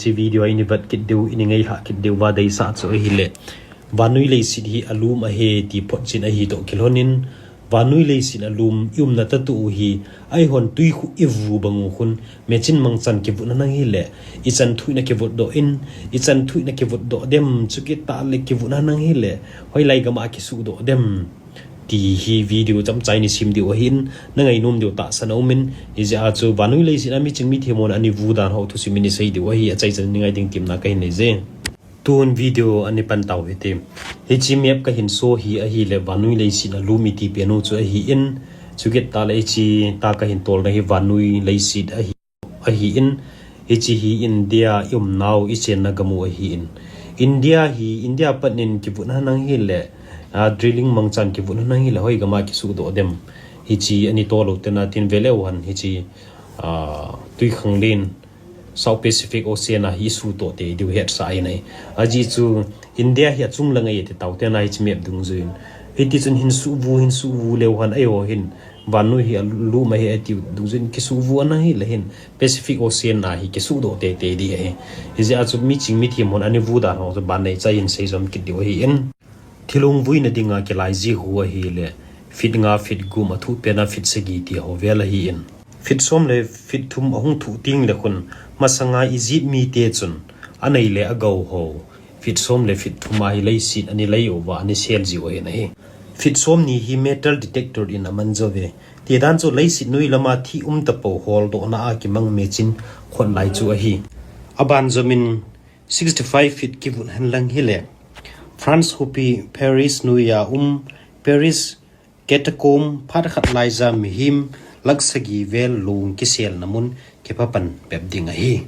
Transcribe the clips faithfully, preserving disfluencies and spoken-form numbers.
Hiche video a ini vet kit diu, ini ngailhah kit diu va deisah chu ahile, vannoi leiset hi alum ahi ti photchet ahi toh kilhonin, vannoi leiset alum i umna tatu hi, eihon tui khu i vu bang u khun, machine mangchan kivut henlang hile, ichan thu in akivutdoh in, ichan thu in akivutdoh dem, chukit tah le kivut henlang hile, hoilai gam a kisuhdoh dem, ti hi video chomcha ini sim diu ahin, na ngainom diu tahsan aumin, hijeh a chu vannoi leiset a miching mithem hon ana vu dan ho thusim ini sei diu ahi, achaichan in ngai ding temna kahin nei e. Tun video ana pan tau hite. Hiche map kahin show hi ahile, vannoi leiset alum iti pen u chu ahin, chukit tah le hiche tah kahin tolna hi vannoi leiset ahi, ahin, hiche hi India i umnau i chenna gam u ahin. India hi, India pat in kivut henlang hile, a, drilling mangchan kivut henlang hile, hoi gam a kisuhdoh dem. Hiche ana tol u tena tin ve leu hen, hiche, a, twikhanglen, South Pacific Ocean a hi suhtoh tei diu hetsah ahi nai. Ajeh chu India hi achung lang ahi ti tau tena hiche map dungjuiyin. Hiti chun hin suh vu, hin suh vu leu hen eiho hin. Vannoi hi alum ahi ati u dungjuiyin kisuh vu henlang hile hin. Pacific Ocean a hi kisuhdoh teitei ding ahi. Hijeh a chu miching mithem hon ana vu dan ho chu ban neicha in sei jom kit diu ahin. Thilong vuina dinga kilai ji khu ahile, feet nga, feet gup, athuh pen a feet sagi ti ho vel ahin. Feet som le feet thum ahung thuh teng le khun, masanga Egypt mite chun, anei le agou ho, feet som le feet thum a hi leiset ana lei uva, ana sel jiu ahi nai. Feet somni hi metal detector in aman jou ve. Tidan chu leiset noi lama thih um tapou holdohna a kimang machine khot lai chu ahi. Aban jomin sixty-five feet kivut henlang hile, France khopi Paris noi a um, Paris catacomb phat khat laija mihem lakh sagi vel long kiselna mun kiphapan bep ding ahi.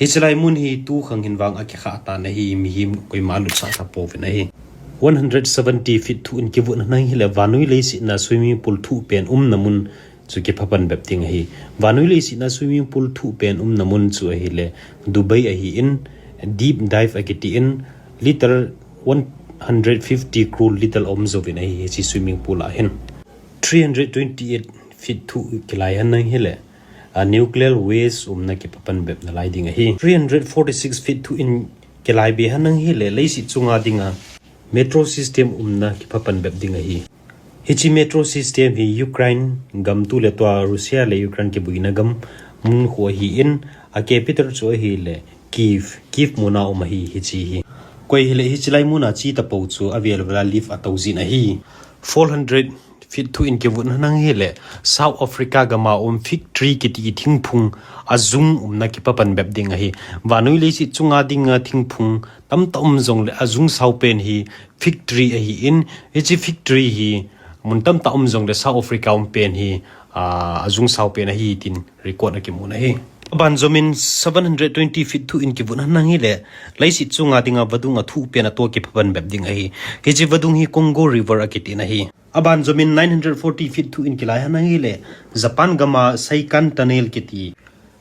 Hiche lai mun hi tukhang hin vang akikhah tan ahi, mihem koima alutsah tapouvin ahi. One hundred seventy feet thuh in kivut henlang hile, vannoi leiset a swimming pool thuh pen umna mun chu kiphapan bep ding ahi. Vannoi leiset a swimming pool thuh pen umna mun chu ahile, Dubai ahin, deep dive akiti in, liter one hundred fifty crore liter aum jouvin ahi, hiche swimming pool a hin. Three hundred twenty-eight feet thuh kilai henlang hile, a, nuclear waste umna kiphapan bep nalai ding ahi. Three hundred forty-six feet thuh in kilai be henlang hile, leiset chunga dinga metro system umna kiphapan bep ding ahi. Hiche metro system hi Ukraine gam tu le tua Russia le Ukraine kiboina gam mun khu ahin, a capital chu ahile Kyiv, Kyiv muna um ahi hiche hi. Koi hile hiche lai muna che tapou chu avel vel a lift atou jin ahi. Four hundred feet thuh in kivut henlang hile, South Africa gam a um fig tree kiti thingphung ajung umna kiphapan bep ding ahi. Vannoi leiset chunga dinga thingphung tamtah um jongle ajung sao pen hi fig tree ahin, hiche fig tree hi mun tamtah um jongle South Africa um pen hi, a, ajung sao pen ahi tin record akimun ahi. Aban jomin seven hundred twenty feet thuh in kivut henlang hile, leiset chunga dinga vadung athuh pen ato kiphapan bep ding ahi. Hiche vadung hi Congo River akitin ahi. Aban jomin nine hundred forty feet thuh in kilai henlang hile, Japan gam a Seikan Tunnel kiti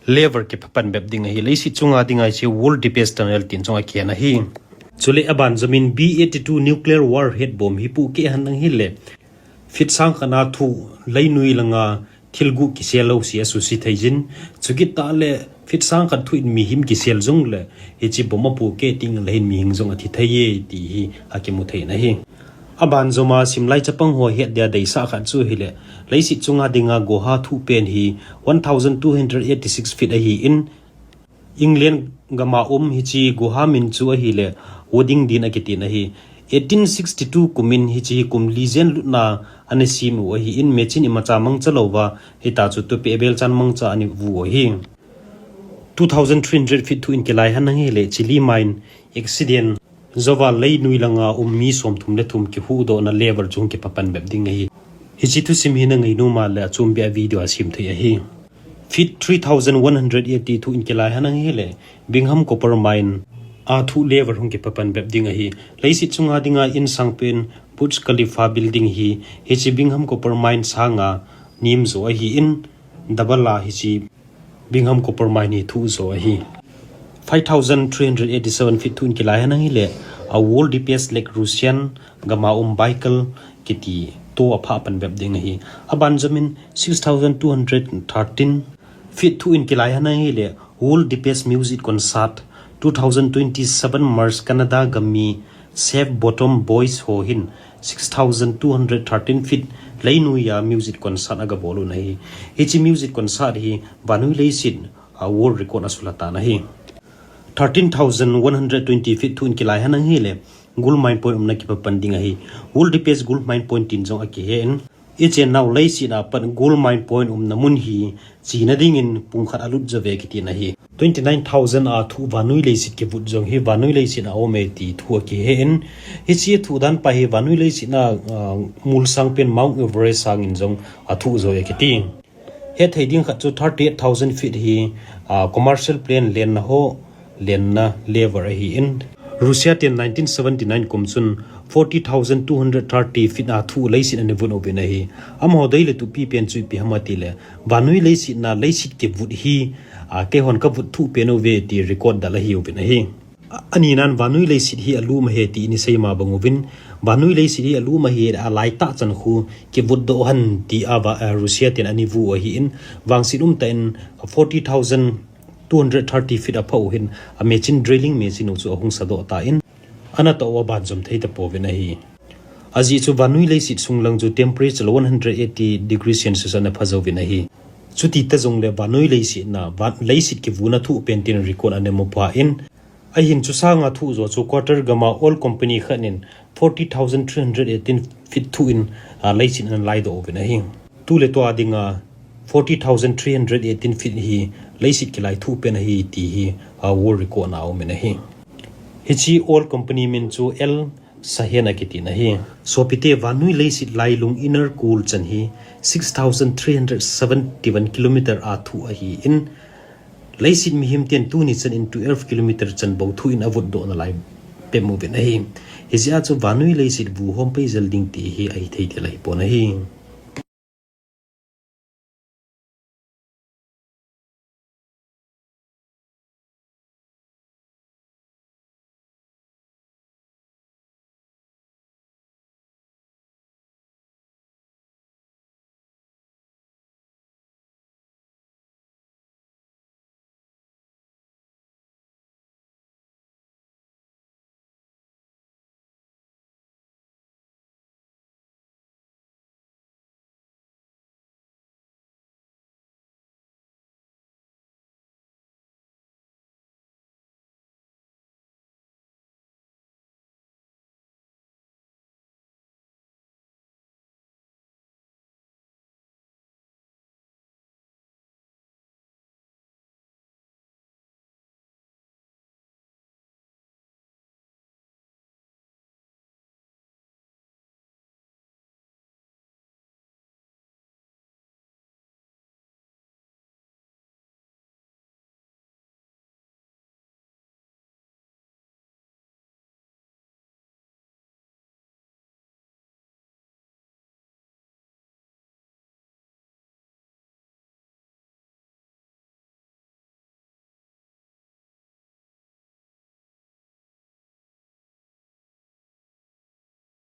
lever kiphapan bep ding ahi. Leiset chunga dinga hiche world deepest tunnel tin chunga kikhen ahi. Chule aban jomin B eighty-two nuclear warhead bomb hi pohkeh henlang hile, feet sang khat a thuh leinoi langa thil gup kisel lou se asuse thei jin. Chukit tah le feet sang khat thuh in mihem kisel jongle, hiche bomb apohkeh teng le hin mihem jong athi thei e ti hi akimu thei in ahi. Aban joma simlai chapang ho het dia deisah khat chu hile, leiset chunga dinga Goa thuh pen hi one thousand two hundred eighty-six feet ahin, England gam a um hiche Goa min chu ahile Woodingdean akitin ahi. Eighteen sixty-two kumin hiche hi kum li jen lutna ana sem u ahin, machine imacha mangcha louva, hita chu tupe bel chan mangcha ana vu u ahi. Two thousand three hundred feet thuh in kilai henlang hile, Chile mine accident jouva leinoi langa um mi somthum le thum kihuhdohna lever chu kiphapan bep ding ahi. Hiche thusim hi na ngainom a le achom beh a video a sem thei ahi. Feet three thousand one hundred eighty thuh in kilai henlang hile, Bingham Copper Mine a thuh lever hung kiphapan bep ding ahi. Leiset chunga dinga in sang pen Burj Khalifa building hi, hiche Bingham Copper Mine sanga nem jo ahin, double a hiche Bingham Copper Mine hi thuh jo ahi. Five thousand three hundred eighty-seven feet thuh in kilai henlang hile, a world deepest lake Russian gam a um Baikal kiti to aphah pan bep ding ahi. Aban jomin six thousand two hundred thirteen feet thuh in kilai henlang hile, world deepest music concert Two thousand twenty-seven March Canada gam mi Safe Bottom Boys ho hin six thousand two hundred thirteen feet lei noiya music concert aga bol u ahi. Hiche music concert hi vannoi leiset a world record asulha tan ahi. Thirteen thousand one hundred twenty feet thuh in kilai henlang hile, gold mine point umna kipapan ding ahi. World deepest gold mine point tin jong akihen. Ichennau leiset a pat gold mine point umna mun hi chena dingin pung khat alut jove kitin ahi. Twenty-nine thousand a thuh vannoi leiset kivut jong hi vannoi leiset a aume ti thu akihen. Hiche thuh dan pa hi vannoi leiset a, ah, molsang pen Mount Everest sangin jong athuh jove kiti. Hethei ding khat chu thirty-eight thousand feet hi, ah, commercial plane lenna ho lenna level ahin. Russia ten nineteen seventy-nine kum chun forty thousand two hundred thirty feet a thuh leiset ana vut uvin ahi. Amaho deile tupi pen chu ipi ham atile, vannoi leiset a leiset kivut hi, ah, keihon kavut thuh pen uve ti record dal ahiuvin ahi. A, aninan vannoi leiset hi alum ahi ti ini seima bang uvin, vannoi leiset hi alum ahi, alaitah chan khu kivut doh hen ti a va, a, Russia ten ana vu ahin, vangset umtah in forty thousand two hundred thirty feet aphah u hin, a machine drilling machine u chu ahung sadoh tan, anatoh uva banjom thei tapouvin ahi. Ajeh chu vannoi leiset sung lang chu temperature one hundred eighty degree Celsius ana pha jouvin ahi. Chuti ta jongle vannoi leiset a, van, leiset kivuna thuh pen tin record ana mu phan, ahin chu sanga thuh jo chu Qatar gam a oil company khat in forty thousand three hundred eighteen feet thuh in, ah, leiset ana laidoh uvin ahi. Tule tua dinga forty thousand three hundred eighteen feet hi leiset kilai thuh pen ahi ti hi, ah, world record a aumin ahi. Hiche oil company min chu Al Shaheen akitin ahi. Sopite, vannoi leiset lailung inner core chan hi six thousand three hundred seventy-one kilometer a thuh ahin, leiset mihem ten tuni chan in twelve kilometer chan bou thuh in avutdoh nalai peh uvin ahi. Hijeh a chu vannoi leiset vu hom pei jel ding ti hi ahithei tel ahipon ahi.